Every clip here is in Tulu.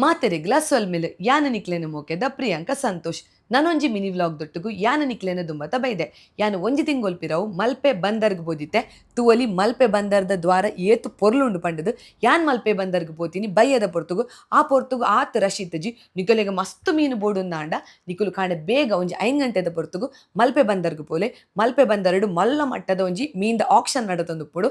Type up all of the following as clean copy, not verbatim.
ಮಾತೆರೆಗ್ಲ ಸೊಲ್ಮೆಲು. ಯಾನ್ ನಿಕ್ಲೆನ ಮೋಕೆದ ಪ್ರಿಯಾಂಕ ಸಂತೋಷ್. ನನೊಂಜಿ ಮಿನಿ ವ್ಲಾಗ್ ದೊಟ್ಟುಗು ಯಾನ್ ನಿಕ್ಲೆನ ದುಂಬತ ಬೈದೆ. ಯಾನ್ ಒಂಜಿ ತಿಂಗೊಲ್ ಪಿರವು ಮಲ್ಪೆ ಬಂದರ್ಗ್ ಪೋದಿತ್ತೆ. ತೂವೊಲಿ ಮಲ್ಪೆ ಬಂದರ್ದ ದ್ವಾರ ಏತ್ ಪೊರ್ಲುಂಡು ಪಂಡುದು. ಯಾನ್ ಮಲ್ಪೆ ಬಂದರ್ಗ್ ಪೋತೀನಿ ಬಯ್ಯದ ಪೊರ್ತುಗು. ಆ ಪೊರ್ತುಗು ಆತ್ ರಶ್ ಇತ್ತುಜಿ. ನಿಕುಲೆಗ್ ಮಸ್ತ್ ಮೀನು ಬೋಡುಂದಾಂಡ ನಿಕುಲು ಕಾಂಡೆ ಬೇಗ ಒಂಜಿ 5 ಗಂಟೆದ ಪೊರ್ತುಗು ಮಲ್ಪೆ ಬಂದರ್ಗ್ ಪೋಲೆ. ಮಲ್ಪೆ ಬಂದರ್ಡ್ ಮಲ್ಲ ಮಟ್ಟದ ಒಂಜಿ ಮೀನ್ದ ಆಕ್ಷನ್ ನಡತೊಂದುಪ್ಪುಂಡು.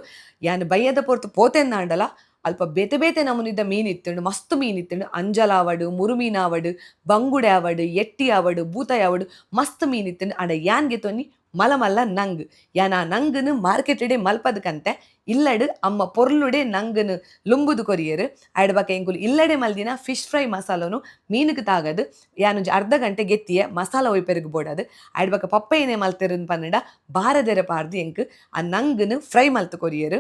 ಯಾನ್ ಬಯ್ಯದ ಪೊರ್ತು ಪೋತೆಂದಾಂಡಲ ಅಲ್ಪ ಬೇತೆ ಬೇತೆ ನಮೂನಿದ ಮೀನ್ ಇತ್ತುಂಡು, ಮಸ್ತ್ ಮೀನ್ ಇತ್ತುಂಡು. ಅಂಜಲ್ ಆವಡ್, ಮುರು ಮೀನ್ ಆವಡ್, ಬಂಗುಡೆ ಆವಡ್, ಎಟ್ಟಿ ಆವಡ್, ಬೂತಾಯಿ ಆವಡ್, ಮಸ್ತ್ ಮೀನ್ ಇತ್ತುಂಡು. ಆಂಡ ಯಾನ್ ಗೆತೊನ್ನಿ ಮಲ್ಲ ಮಲ್ಲ ನಂಗ್. ಯಾನ್ ಆ ನಂಗನ್ ಮಾರ್ಕೆಟ್ ಡೇ ಮಲ್ಪದ್ ಕಂತೆ. ಇಲ್ಲಡ್ ಅಮ್ಮ ಪೊರ್ಲುಡೆ ನಂಗನ್ ಲುಂಬುದು ಕೊರಿಯೆರ್. ಆಯ್ಡ್ ಬೊಕ ಎಂಕುಲು ಇಲ್ಲಡೆ ಮಲ್ದಿನ ಫಿಶ್ ಫ್ರೈ ಮಸಾಲನು ಮೀನುಗ್ ತಾಗದ್ ಯಾನೊಂಜಿ ಅರ್ಧ ಗಂಟೆ ಗೆತ್ತಿಯೆ ಮಸಾಲ ಒಯ್ಪೆರೆಗ್ ಬೋಡಾದ್. ಆಯ್ಡ್ ಬೊಕ ಪಪ್ಪ ಏನೇ ಮಲ್ತೆರ್ ಪನ್ನಡ ಬಾರದೆರೆ ಪಾರ್ದ್ ಎಂಕ್ ಆ ನಂಗನ್ ಫ್ರೈ ಮಲ್ತ್ ಕೊರಿಯೆರ್.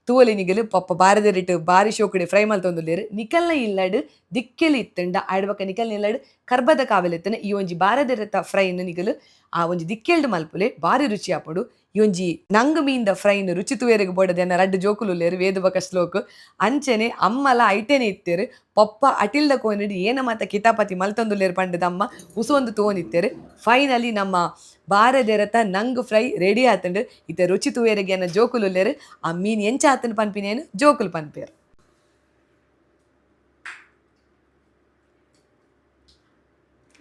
ತೂವೊಲಿ ನಿಗಲು ಪಪ್ಪ ಬಾರದೆರೆಟ್ ಬಾರಿ ಶೋಕುಡೆ ಫ್ರೈ ಮಲ್ತೊಂದುಲ್ಲೆರ್. ನಿಕಲ್ನ ಇಲ್ಲಡ್ ದಿಕ್ಕೆಲ್ ಇತ್ತುಂಡ ಆಯ್ಡ್ ಬೊಕ ನಿಕಲ್ನ ಇಲ್ಲಡ್ ಕರ್ಬದ ಕಾವಲಿ ಇತ್ತುಂಡ ಈ ಒಂಜಿ ಬಾರದೆರೆತ ಫ್ರೈನ್ ನಿಗಲು ಆ ಒಂಜಿ ದಿಕ್ಕೆಲ್ಡ್ ಮಲ್ಪುಲೆ, ಬಾರಿ ರುಚಿ ಆಪುಂಡು. ಈ ಒಂಜಿ ನಂಗ್ ಮೀನ್ದ ಫ್ರೈನ್ ರುಚಿ ತೂವೆರೆಗ್ ಬೋಡಾದ್ ಎನ್ನ ರಡ್ಡ್ ಜೋಕುಲು ಉಲ್ಲೆರ್, ವೇದು ಬೊಕ ಶ್ಲೋಕ್. ಅಂಚನೆ ಅಮ್ಮಲ ಐಟೆನೆ ಇತ್ತೆರ್. ಪಪ್ಪ ಅಟಿಲ್ದ ಕೋನೆಡ್ ಏನ ಮಾತ ಕಿತಾಪತಿ ಮಲ್ತೊಂದುಲ್ಲೆರ್ ಪಂಡುದು ಅಮ್ಮ ಉಸೊಂದು ತೂವೊಂದಿತ್ತೆರ್. ಫೈನಲಿ ನಮ್ಮ ಬಾರದೆರೆತ ನಂಗ್ ಫ್ರೈ ರೆಡಿ ಆತುಂಡು. ಇತ್ತೆ ರುಚಿ ತೂವೆರೆಗ್ ಎನ್ನ ಜೋಕುಲು ಉಲ್ಲೆರ್. ಆ ಮೀನ್ ಎಂಚ ಆತುಂಡು ಪನ್ಪಿನೇನ್ ಜೋಕುಲು ಪನ್ಪೆರ್.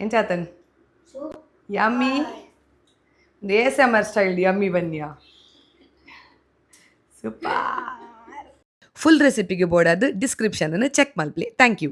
ಎಂಚ ಆತುಂಡು? ಯಮ್ಮಿ. ASMR style yummy ಬನ್ನಿಯಾ. ಸೂಪರ್. ಫುಲ್ ರೆಸಿಪಿಗೆ ಬೋಡಾದ್ ಡಿಸ್ಕ್ರಿಪ್ಷನ್ ಚೆಕ್ ಮಲ್ಪಲೆ. Thank you.